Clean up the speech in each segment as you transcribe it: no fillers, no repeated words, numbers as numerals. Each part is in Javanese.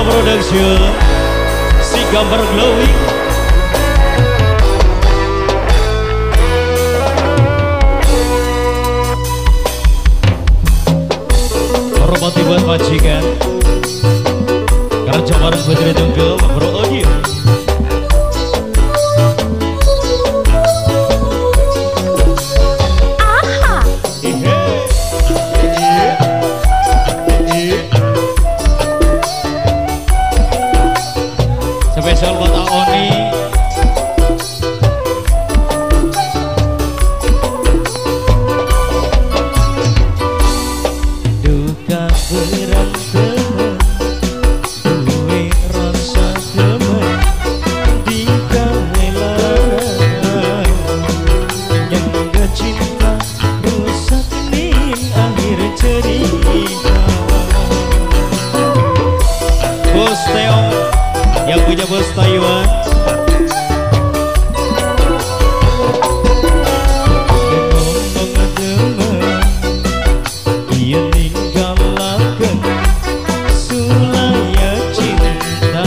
Filio Production, si gambar glowing. Hormati buat majikan. Kerja bareng Putri Tunggal, Bro Audio. Spesial buat Aoni. Duka berantem, duwe rasa demen, digawe larang. Yang cinta rusak ning akhir cerita. Bos Teo yang punya bos Taiwan. Dia ninggalaken sulaya cinta,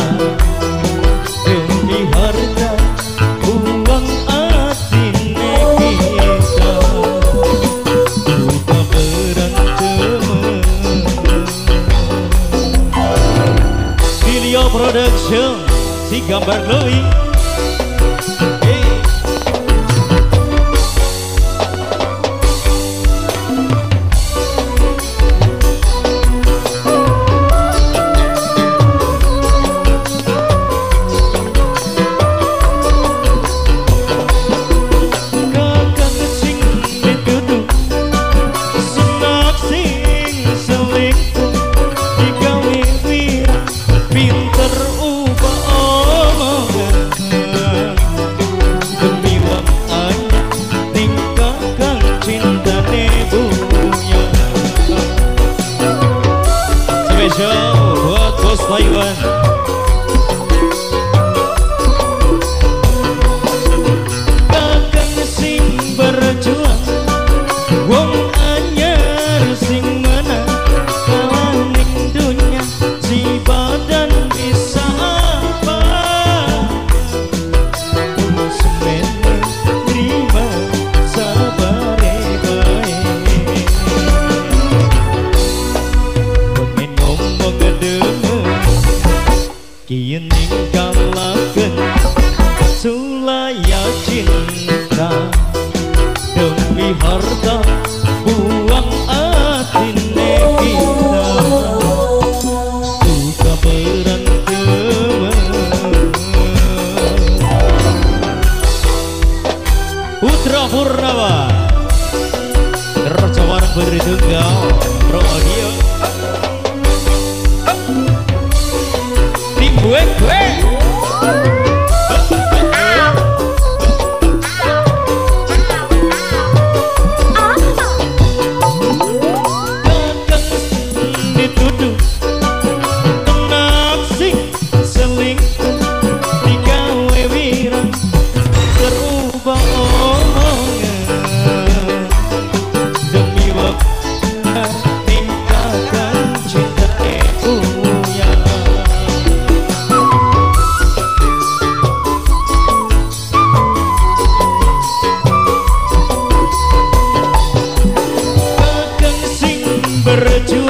demi harta buang atine kita. Duka berantem. Filio Production, si gambar glowing. Hey. Kakang sing dituduh, senak sing selingkuh, digawe wirang pinter ubah omongan. Demi wong anyar tingkahkan cintane punya. Spesial buat bos Taiwan. Kakang sing berjuang, wong anyar sing menang, kalah ning dunya si badan bisa apa. Semene terima sabare bae. Pengen ngomong demen, kian ninggalaken sulaya cinta, demi harta buang atine kita. Duka berantem. Putra Purnama, kerja bareng Putri Tunggal, Bro Audio. Tim gue gue. Kakang dituduh tenak sing selingkuh, digawe wirang terubah omongan. Demi waktu tingkahkan cinta punya. Kakang sing berjuang,